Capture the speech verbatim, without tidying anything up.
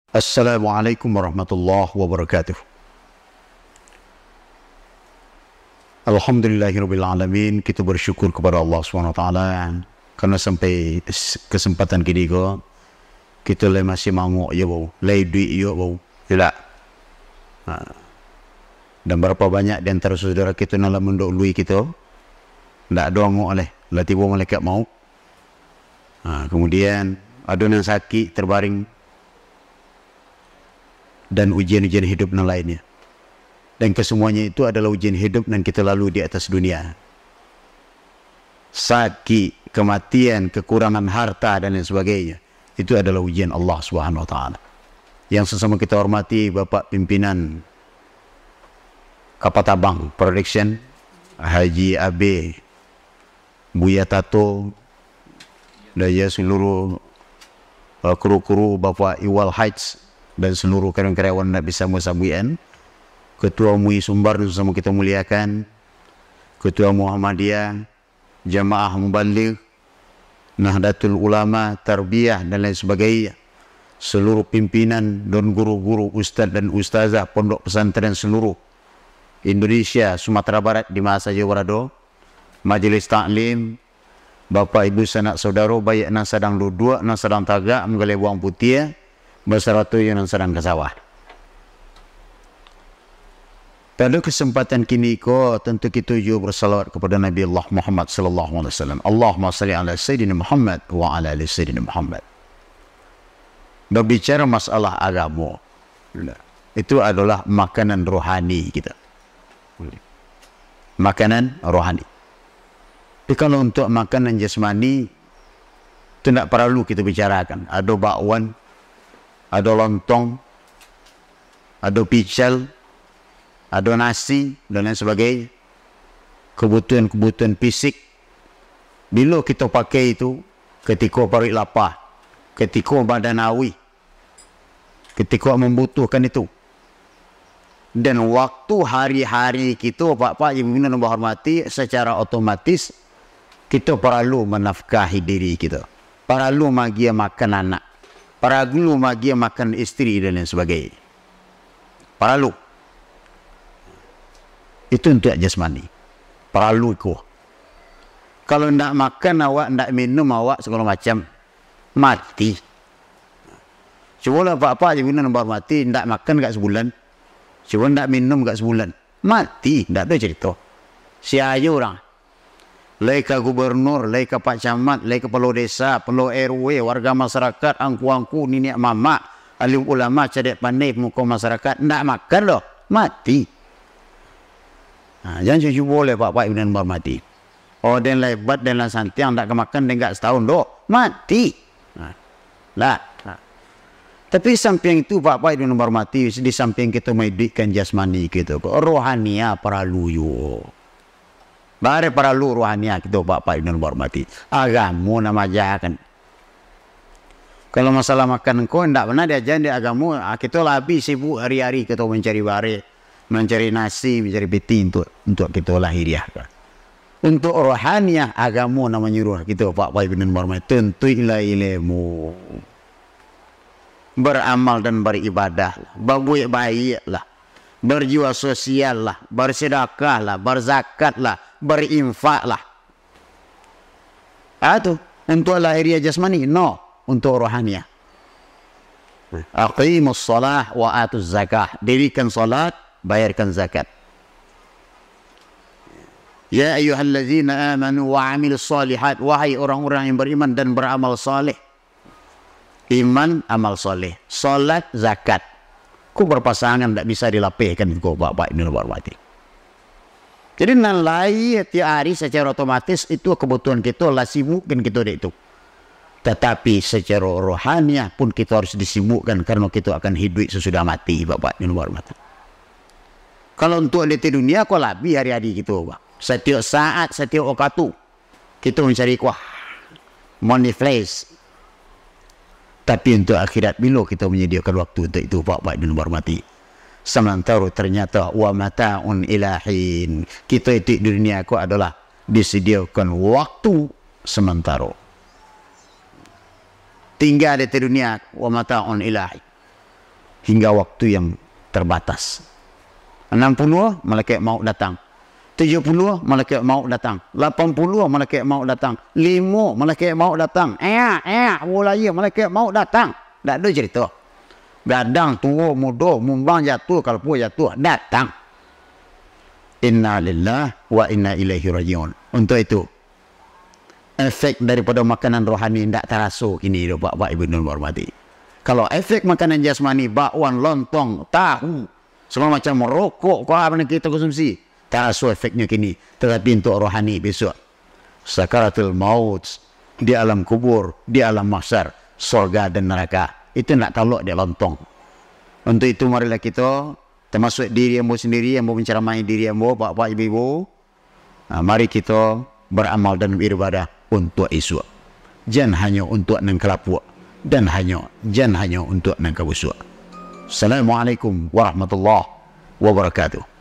Assalamualaikum warahmatullahi wabarakatuh. Alhamdulillahirabbil alamin, kita bersyukur kepada Allah Subhanahu wa Taala karena sampai s-, kesempatan kini ko, kita lai masih mangok yo, bau, lai duit yo, bau. Tidak. Ha. Dan berapa banyak di antara saudara kita nan lah mandahului kita, ndak ado angok lai, lah tibo malaikat maut. Ha, kemudian, ado nan sakik, terbaring, dan ujian-ujian hidup nan lainnya. Dan kesemuanya itu adalah ujian hidup nan kita lalui di atas dunia. Sakik, kematian, kekurangan harta, dan lain sebagainya. Itu adalah ujian Allah Subhanahu wa Taala. Yang sama-sama kita hormati Bapak Pimpinan Kapatabang Production, Haji Abe, Buya Tato, dan ya seluruh, eh, kru-kru Bapak Iwal Haj, dan seluruh karyawan-karyawan nan bisa musabuikan, Ketua M U I Sumbar nan sama kita muliakan, Ketua Muhammadiyah, jamaah mubaligh, Nahdlatul Ulama, Tarbiyah, dan lain sebagainya, seluruh pimpinan dan guru-guru, ustaz dan ustazah pondok pesantren seluruh Indonesia, Sumatera Barat, di ma sajo barado, majelis taklim, Bapak Ibu sanak saudaro, baiak nan sadang duduak, nan sadang tagak, manggaleh bawang putiah, basarato jo nan sadang ka sawah. Pada kesempatan kini ko, tantu kito juo bersalawat kepada Nabi Allah Muhammad sallallahu alaihi wasallam. Allahumma salli ala Sayyidina Muhammad wa ala ali Sayyidina Muhammad. Berbicara masalah agamo, itu adalah makanan rohani kita. Makanan rohani. Tapi kalau untuk makanan jasmani, itu ndak paralu kita bicarakan. Ado bakwan, ado lontong, ado pical, ado nasi, dan lain sebagainya. Kebutuhan-kebutuhan fisik, bilo kito pakai itu, ketiko paruik lapah, ketiko badan auih, ketiko mambutuhkan itu. Dan waktu hari-hari kito, Bapak Ibu nan bahormati, secara otomatis kito paralu manafkahi diri kito. Paralu maagiah makan anak. Paralu maagiah makan isteri dan lain sebagainya. Paralu. Itu untuak jasmani. Paralu iko. Kalau ndak makan awak, ndak minum awak, segalo macam, mati. Cubolah Bapak Ibu nan bahormati, ndak makan agak sabulan. Cubo ndak minum agak sabulan. Mati, ndak ado carito. Sia ajo urang. Lai ka gubernur, lai ka pak camat, lai kapalo desa, kapalo R W, warga masyarakat, angku-angku, niniak mamak, alim ulama, cadiak pandai, pamuko masyarakat, ndak makan doh, mati. Ha, jan cubo-cubo lai Bapak Ibu nan bahormati. Oh, den lah hebat, den lah santiang, ndak ka makan, den agak satahun doh, mati. Nah, lah. Nah. Tapi sampiang itu, Bapak Ibu nan bahormati, di sampiang kito maiduikkan jasmani kito ko, rohania paralu juo. Bare paralu rohania kito, Bapak Ibu nan bahormati. Agamo nan maajakan. Kalau masalah makan ko, ndak pernah diajakan di agamo, ah, kito lah abih sibuk hari-hari kito mancari bare, mancari nasi, mancari piti untuak, untuak kito lahiriah. Untuak rohaniah, agamo nan manyuruah kito, Bapak Ibu nan bahormati, tuntuiklah ilmu. Baramal dan baribadahlah, babuek baiaklah, barjuo sosiallah, barsedakahlah, barzakatlah, barinfaklah. Ah, tu, untuak lahiriah jasmani, no, untuak rohaniah. Aqimus shalah wa atuz zakah. Dirikan salat, bayarkan zakat. Ya ayyuhallazina amanu wa amilus shalihat. Wahai orang-orang yang beriman dan beramal saleh. Iman, amal saleh. Salat, zakat. Ko berpasangan, ndak bisa dilapehkan ko, Bapak Ibu nan bahormati. Jadi, nan lahia tiok ari secara otomatis itu kebutuhan kito, lah sibukkan kito dek itu. Tatapi secara rohaniah pun kito harus disibukkan karena kito akan hiduik sasudah mati, Bapak Ibu nan bahormati. Kalau untuak di dunia ko labiah hari-hari kito, Pak. Satiok saat, satiok wakatu kito mancari kuah, money flash. Tapi untuak akhirat, bilo kito manyadiakan waktu untuak itu, Bapak Ibu nan bahormati? Samantaro ternyata wa mata'un ilahin. Kito itu di dunia ko adalah disediakan waktu samantaro. Tingga di dunia, wa mata'un ilahin. hingga waktu yang terbatas. Enam puluh, malaikat maut datang. Tujuh puluh, malaikat maut datang. Lapan puluh, malaikat maut datang. Limo, malaikat maut datang. Eak, eak, mulai malaikat maut datang. Ndak ado cerita. Gadang, tuo, mudo, mumbang, jatuah, kalpo, jatuah, datang. Inna lillahi wa inna ilaihi rajiun. Untuk itu, efek daripada makanan rohani ndak taraso kini doh, Bapak Ibu yang hormati. Kalau efek makanan jasmani, bakwan, lontong, tahu, segala macam rokok, ko apa nan kita konsumsi, taraso efeknya kini. Tetapi untuk rohani besok, sakaratul maut, di alam kubur, di alam mahsyar, sorga dan neraka, itu ndak talok di lontong. Untuk itu, marilah kita, termasuk diri ambo sendiri, ambo menceramahi diri ambo, Bapak, Ibu, Ibu, ha, mari kita beramal dan beribadah untuk esok. Jan hanyo untuk nan kalapuak, dan hanyo, jan hanyo untuk nan kabusuak. Assalamualaikum warahmatullahi wabarakatuh.